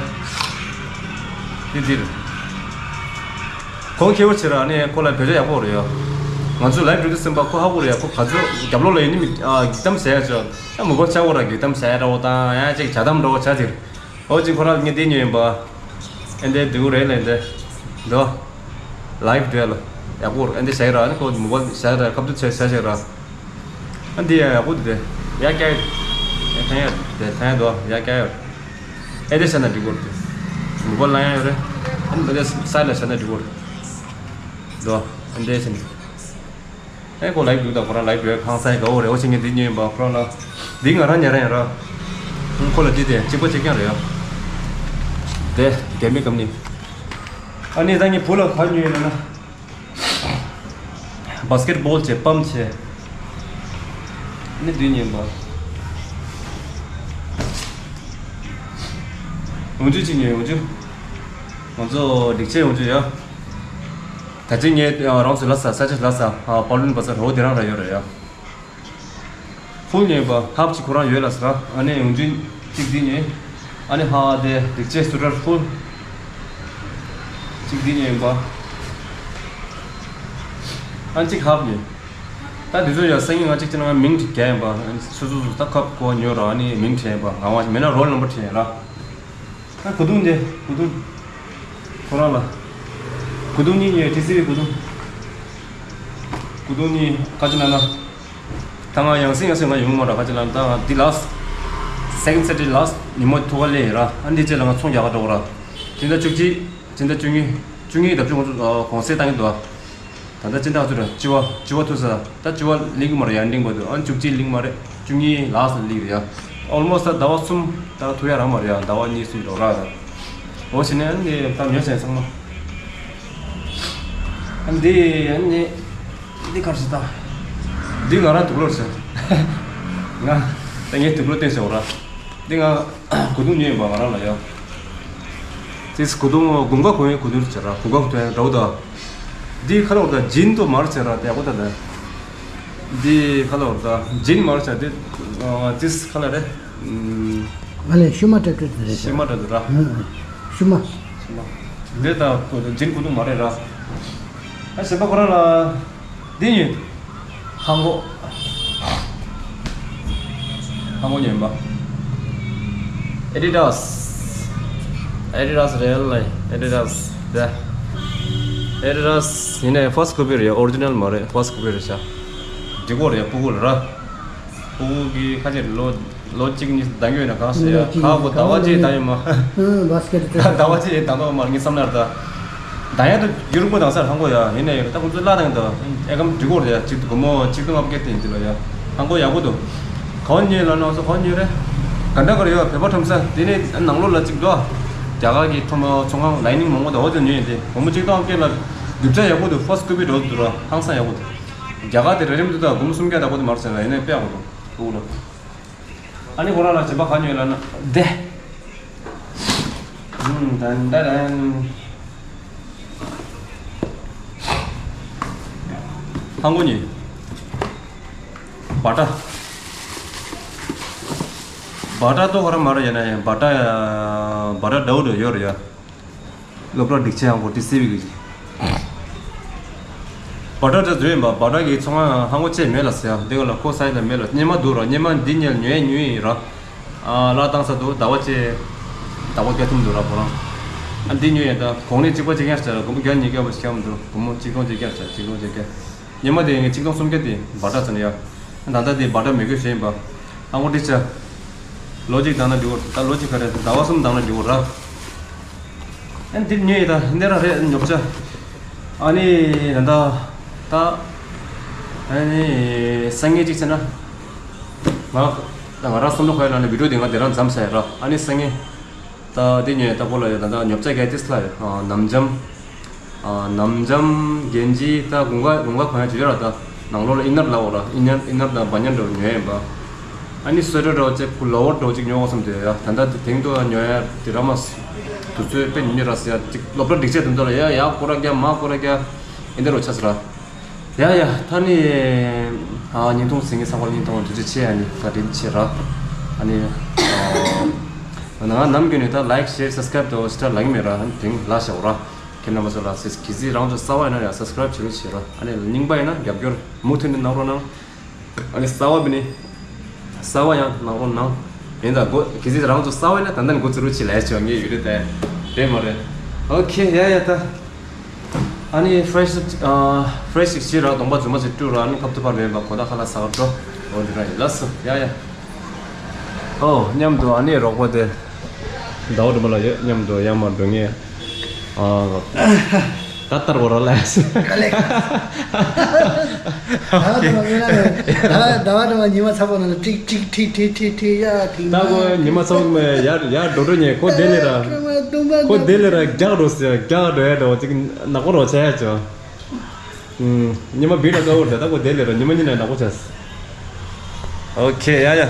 འདི་འདིར་གོང་ཁེ་བོ་ཆེ་ར། ཨ་ནི་ཁོ་ལ་བེད་སྤྱོད་ཡག་པོ་རེད་ཡ། ང་ཚོ་ལའིབ་འགྲོ་དུས་ཙམ་པ་ཁོ་ཧ་གོ་རེད་ཡ། ཁོ་ག་ཚོད་རྒྱབ་ལོགས་ལ་ཡིན་ནི་མི་གི་གཏམ་ཟེར་ཡ་ཅོ། ཡང་མི་གོ་ཆ་གོ་ར་གི་གཏམ་བྱ་ཡ་འདྲ་བོ་དང་ཡང་ཅིག་བྱ་གཏམ་འདྲ་བོ་བྱ་ཟེར། ཨོ་ཅིག་ཁོ་རང་ངས་འདི་ཉོས་ཡིན་པ། ཨེ་འདི་འདུག་རེད་ལས་འདི། འདུག་ལའིབ་འདྲ་ལ་ཡག་པོ་རེད། ཨེ་འདི་བྱ་ཡི་ར། ཨ་ནི་ཁོ་མོ་བལ་བྱ་ཡི་ར། ཁ་ཐུག་བྱ་བྱ་བྱ་ར། ཨ་འདི་ཡ་ཡག་པོ་འདུག་དེ་ཡ་སྐྱ་ཡོད། ཨེ་ཐན་ཡ་དེ་ཐན་ཡ་འདུག་ཡ་སྐྱ་ཡོད། ཨེ་འདི་བྱ་ན་འགྲིག་གོ་རེད་དེ། མོ་བལ་ལ་ཡ་ཡོད་རེད། ཨ་ནི་འདི་ས་ལ་བྱ་ན་འགྲིག་གོ་རེད། འདུག་ཨེ་འདི་བྱ་ན། ཨེ་ཁོ་ལའིབ་འདུག་ད་ཁོ་རང་ལའིབ་འདུག་ཁང་སང་དགའ་བོ་རེད། འོ་ཆེ་ངས་འདི་ཉོས་ཡིན་པ། ཁོ་རང་ལ་འདི་ང་རང་ཉར་ཡིན་ར། ཁོ་ལ་འདི་དེ་གཅིག་པ་གཅིག་རྐྱང་རེད་ཡ། དེ་རྒྱ་མི་ཀམ་ནི། ཨ་ནི་ད་ངས་བུ་ལ་ག་ཉོས་ཡིན་ན། བྷ་སི་ཀེ་ཊི་བོལ་བྱས་པམ་བྱས། ཨ་ནི་འདི་ཉོས་ཡིན་པ། འོག་འཇུག་གཅིག་ཉོས། འོག་འཇུག་ང་ཚོ་སྒྲིག་ཆས་འོག་འཇུག་ཡ། ད་ཅི་ངས་རང་ཚོ་ལ་ས་ས་ཆ་ལ་ས་པ་ལུན་བ་ས་རོ་དེ་རང་ར་ཡོད་ར་ཡ། ཕུལ་ཉོས་པ་ཧབ་ཅིག་ཁོ་རང་ཡོད་ལ་ས། ཨ་ནི་ཡོང་ཅིན་གཅིག་འདི་ཉོས། ཨ་ནི་ཧ་དེ་སྒྲིག་ཆས་སུ་ཊར་ཕུལ་གཅིག་འདི་ཉོས་པ། ཨ་ནི་གཅིག་ཧབ་ཉོས། ད་འདི་ཚོ་ཡང་སང་ཉིན་ང་གཅིག་ཅི་ན་ང་མིང་བྲིས་རྒྱག་ཡིན་པ། ཨ་ནི་སོ་སོ་སོ་ད་ཁབ་ཁོ་ཉོས་ར། ཨ་ནི་མིང་བྲིས་ཡིན་པ། ང་བ་མེད་ན་རོལ་ནམ་བར་བྲིས་ཡིན་ར། ད་གོས་ཐུང་དེ་གོས་ཐུང་། ཁོ་རང་ལ་གོས་ཐུང་གཉིས་ཉོས། ཊི་སི་ཝི་གོས་ཐུང་། གོས་ཐུང་གཉིས་ཁ་ཅིག་ན་ན། ད་ང་ཡང་སེ་ཡང་སེ་ང་ཡོང་མ་ར་ཁ་ཅིག་ལ། ད་ང་འདི་ལ་སི་སེ་ཀེན་ཌི་སེ་ཊར་ཌེ་ལ་སི་ཉིན་མོ་ཐུག་ག་སླེབས་ཡིན་ར། ཨ་འདི་རྗེས་ལ་ང་ཚོང་རྒྱག་ག་འགྲོ་གི་ར། སྤྱི་ཟླ་བཅུ་གཅིག་སྤྱི་ཟླ་བཅུ་གཉིས། བཅུ་གཉིས་ད་བཅུ་ང་ཚོ་གོང་ཚད་བཏང་གི་འདུག་ད་ལྟ་སྤྱི་ཟླ་ག་ཚོད་རེད། བཅུ་པ། བཅུ་པ་ཐུག་ས། ད་བཅུ་པ་སླེབས་ཀྱི་མ་རེད་ཡ། འགྲིག་པ་འདུག་ཨ་བཅུ་གཅིག་སླེབས་ཀྱི་མ་རེད། བཅུ་གཉིས་ལ་སི་སླེབས་རེད་ཡ། ཨོལ་མོ་སི་ཊི་ད་ཟླ་བ་གསུམ་ད་ཐུག་ཡ་རག་མ་རེད་ཡ། ཟླ་བ་གཉིས་གསུམ་འགྲོ་རག་ར། འོ་བྱས་ནས་ཨ་ནི་ད་ཉོས་བྱས་ཚང་མ། ཨ་ནི་འདི་ཨ་ནི་འདི་གར་ཞིག་ད། འདི་ང་རང་དུག་ལོག་བྱས། ང་ད་ངས་དུག་ལོག་བསྟན་བྱས་འོ་ར། འདི་ང་གོས་ཐུང་ཉོས་ཡིན་པ་ང་རང་ལ་ཡ། ཅིས་གོས་ཐུང་དགུན་ཁ་གོན་ཡས་གོས་ཐུང་བྱས་ར། དགུན་ཁ་གོན་ཡས་འདྲ་བོ་ད། འདི་ཁ་ལོར་ད་ཇིན་དུ་མར་བྱས་ར་དེ་གོ་ད་ད། འདི་ཁ་ལོར་ད་ཇིན་མར་བྱས་འདི་ཅིས་ཁ་ལ་རེད། ཨ་ལས་ཤུ་མ་ཏྲ་ཏྲ་རེད། ཤུ་མ་ཏྲ་ཏྲ་ར། ཨ་ཤུ་མ། ཤུ་མ། འདི་ད་ཇིན་གོས་ཐུང་མ་རེད་ར། ཨ་གཞན་པ་ཁོ་རང་ལ། འདི་ཡིན། ཧང་གོ། ཧང་གོ་ཉན་པ། Adidas། Adidas རེད་ལ། Adidas དེ། Adidas ཡིན་ནའི་first copy རེད། ཨོ་རི་ཇི་ནལ་མ་རེད། first copy རེད་ཤག་འགྲིག་གོ་རེད། སྤུ་གུ་ལ་ར། སྤུ་གུ་གི་ཁ་ཆེ་ལོ། ལོ་གཅིག་གཉིས་ལྡང་གི་ཡོད་ན་གང་ཟེར་ཡ། ལོ་གཅིག་ཁ་གོ་ཟླ་བ་གཅིག་ལྡང་ཡོད་མ། ཨ་བྷ་སི་ཀེ་ཊི་ཟླ་བ་གཅིག་ལྡང་དོག་མ་ངའི་བསམ་ནར་ད། ལྡང་ཡ་དུ་ཡུ་རོབ་མོ་ལྡང་སར་ཧང་གོ་ཡ། ཡིན་ནའི་ད་ཁོང་ཚོ་བླ་དང་ད་ཨེ་ཀམ་འགྲིག་གོ་རེད་ཡ། གཅིག་ཏུ་སྒོར་མོ་གཅིག་སྟོང་ལྔ་བརྒྱ་སྟེང་འདི་ལ་ཡ། ཧང་གོ་ཡག་པོ་འདུག་ག་བ་ཉོས་ལ་ནོ་སོ་ག་བ་ཉོས་རེད། ག་འདྲ་ག་རེ་ཡོད་བོད་པ་ཁྲོམ་ས་དེ་ནས་ནང་ལོགས་ལ་གཅིག་འདུག་རྒྱ་གར་གྱི་ཁྲོམ་ཚོང་ཁང་ལའི་ནིང་མང་པོ་ད་འོ་དེ་ཉོས་ཡིན་ཏེ། སྒོར་མོ་གཅིག་སྟོང་ལྔ་བརྒྱ་ལ་རྒྱུ་ཆ་ཡག་པོ་འདུག་ཕར་སི་ཀོ་པི་འགྲོ་འདུག་ར། ཧང་སང་ཡག་པོ་འདུག་རྒྱ་གར་དེ་རེ་རེ་མི་འདུག་ད་སྒོར་མོ་སུམ་བརྒྱ་ད་གོ་དེ་མར་ཟེར་ལ་ཡིན་ནའི་དཔེ་ཡག་པོ་འདུག་ཨུ་ལ། ཨ་ནི་ཁོ་རང་ལ་བྱེད་པ་ག་ཉོས་ལ་ན་དེ། ཧང་གོ་ཉོས། བ་ཏྲ། བ་ཏྲ་ཏོ་ཁོ་རང་མ་ར་ཡ་ན་ཡ་བ་ཏྲ་བ་ཏྲ་འདྲ་བོ་འདྲ་ཡོད་རེད་ཡ། སློབ་གྲྭ་སྒྲིག་ཆས་ཡང་གོ་ཏི་སི་བི་གི། བ་ཏྲ་ཅ་བཟོས་ཡིན་པ། བ་ཏྲ་གི་ཚོང་ཁང་ཧང་གོ་ཅེས་མེད་ལ་ཟེར་ཡ། འདི་ག་ལ་ཁོ་སའི་ལ་མེད་ལ། སྙེ་མ་འདུག་ར། སྙེ་མ་འདི་ཉལ་ཉོས་ཉོས་ཡིན་ར། ཨ་ལ་བཏང་ས་འདུག་ཟླ་བ་ཅེ། ཟླ་བ་བརྒྱ་ཐུམ་འདུག་ར་ཁོ་རང་། ཨ་འདི་ཉོས་ཡིན་ད་གོང་ནས་གཅིག་པ་གཅིག་རྐྱང་ཟེར་ར། སྒོར་མོ་བརྒྱ་ཉིས་བརྒྱ་བ་ཞིག་ཡོང་འདུག་སྒོར་མོ་གཅིག་སྟོང་གཅིག་བརྒྱ་ཟེར། གཅིག་སྟོང་གཅིག་བརྒྱ། ཉི་མ་དེ་ངས་ཆིག་སྟོང་སུམ་བརྒྱ་དེ་བ་ཏྲ་ཚོ་ནས་ཡ། ད་ལྟ་དེ་བ་ཏྲ་མི་དགོས་ཞེས་ཡིན་པ། ཨ་ཁོ་འདི་ཆ། ལོ་གཅིག་བཏང་ན་འགྲིག་གོ། ད་ལོ་གཅིག་ག་རེ་ཟླ་བ་གསུམ་བཏང་ན་འགྲིག་གོ་ར། ཨ་འདི་ཉོས་ཡིན་ད་འདི་རང་རེད་ཉོ་ཆ། ཨ་ནི་ད་ལྟ། ད། ཨ་ནི་སང་ཉིན་གཅིག་ཚེ་ན། ང་ང་རང་བསམ་བློ་ཁ་ཡོད་ལ་ནི་བི་ཌིའོ་དེ་ང་དེ་རང་མཚམས་ཟ་ཡ་ར། ཨ་ནི་སང་ཉིན། ད་འདི་ཉོས་ཡ་ད་ཁོ་ལ་ཡ་ད་ད་ཉོ་ཆ་གལ་ཏེ་སླ་ཡོད། ཨ་ནམ་འཇམ། ཨ་ནམ་འཇམ་གན་ཇི་ད་དགུན་ཁ་དགུན་ཁ་གོན་ཡ་ཇུ་ཇུ་ར། ད་ནང་ལོགས་ལ་ཨིན་ནར་ལ་འོ་ར། ཨིན་ནར་ཨིན་ནར་ད་བ་ཉན་འགྲོ་ཉོས་ཡིན་པ། ཨ་ནི་སོ་ཊར་འགྲོ་ཅིག་ཁུ་ལོ་བར་འགྲོ་ཅིག་ཉོ་བསམ་དུས་ཡ། ད་ད་དེ་དེང་དུ་ཉོ་ཡ་དེ་ར་མ་དུས་ཚོད་དཔེ་ཉིན་ར་ཟེར་ཡ་ཅིག་སློབ་གྲྭ་སྒྲིག་ཆས་དེ་ཚོ་ལ་ཡ་ཡ་ཁོ་ར་རྒྱ་མ་ཁོ་ར་རྒྱ་ཨིན་ད་རོ་ཆ་ཟེར་ར། ཡ་ཡ་ད་ནི། ཨ་ཉིན་ཐུང་ཟིན་གི་ས་ཁོ་ཉིན་ཐུང་དུས་ཚོད་ཆེ་ཡ་ནི་ད་དེ་ཆེ་ར། ཨ་ནི། ཨ་ང་ནམ་རྒྱུན་ནས་ད་ལའིཀ་ཤེར་སབ་སི་ཀ་རའིབ་དོ་ཤི་ཏྲ་ལ་གི་མེད་ར། ཨ་ནི་དེང་ལ་ཤ་འོ་ར། ཁྱེད་རྣམ་པ་ཚོ་ལ་སེ་གི་ཟི་རང་ཚོ་གསར་པ་ཡིན་ན་ཡ་སབ་སི་ཀ་རའིབ་བྱེད་རོགས་བྱེད་ར། ཨ་ནི་རྙིང་པ་ཡིན་ན་རྒྱབ་སྐྱོར་མུ་མཐུད་ནས་གནང་རོགས་གནང་། ཨ་ནི་གསར་པ་བི་ནི། གསར་པ་ཡང་གནང་རོགས་གནང་། ཡིན་ད་གོ་གི་ཟི་རང་ཚོ་གསར་པ་ཡིན་ན་ད་ལྟ་ནས་འགོ་ཚུགས་རོགས་བྱེད་ལ་ཡ་བྱེད་བ་ངས་ཡོད་རེད་དེ། རེད་མ་རེད། ཨོ་ཁེ་ཡ་ཡ་ད། ཨ་ནི་ཕི་རེ་ཤི་ཨ་ཕི་རེ་ཤི་ཞིག་བྱེད་ར། གདོང་པ་རྫུན་མ་ཞིག་བཀྲུ་ར། ཨ་ནི་ཁབ་ཏུ་ཕར་མེད་པ་གོ་ད་ཁ་ལག་ཟ་ག་འགྲོ། འོ་འདི་ར་ཡིན་ལགས་སོ། ཡ་ཡ། ཨོ་མཉམ་དུ་ཨ་ནི་རོགས་པ་དེ། ཟླ་བ་སྒྲོལ་མ་ལགས་ཡོད། མཉམ་དུ་ཡར་མར་འགྲོ་ངེས། ཨ་ད་ལྟར་བོ་ར་ལ་ཡ་སི། ད་བ་དྲོ་བ་ཉི་མ་ཚ་པོ་ནང་ལ་ཀྲིག་ཀྲིག་ཀྲིག་ཀྲིག་ཀྲིག་ཀྲིག་ཡ་ཐིག་ད་གོ་ཉི་མ་ཚ་པོ་མེད་ཡར་ཡར་འགྲོ་འགྲོ་ཉེ་ཁོ་དེ་ལས་ར། ཁོ་དེ་ལས་ར་རྒྱག་འགྲོ་ཟེར་རྒྱག་འགྲོ་ཡ་འགྲོ་ཅིག་ནག་པོ་རོ་ཆ་ཡ་ཅོ། ཉི་མ་བི་ར་དཀའ་བོ་རེད། ད་གོ་དེ་ལས་ར་ཉི་མ་ཉི་ནས་ནག་པོ་ཆ། ཨོ་ཁེ་ཡ་ཡ།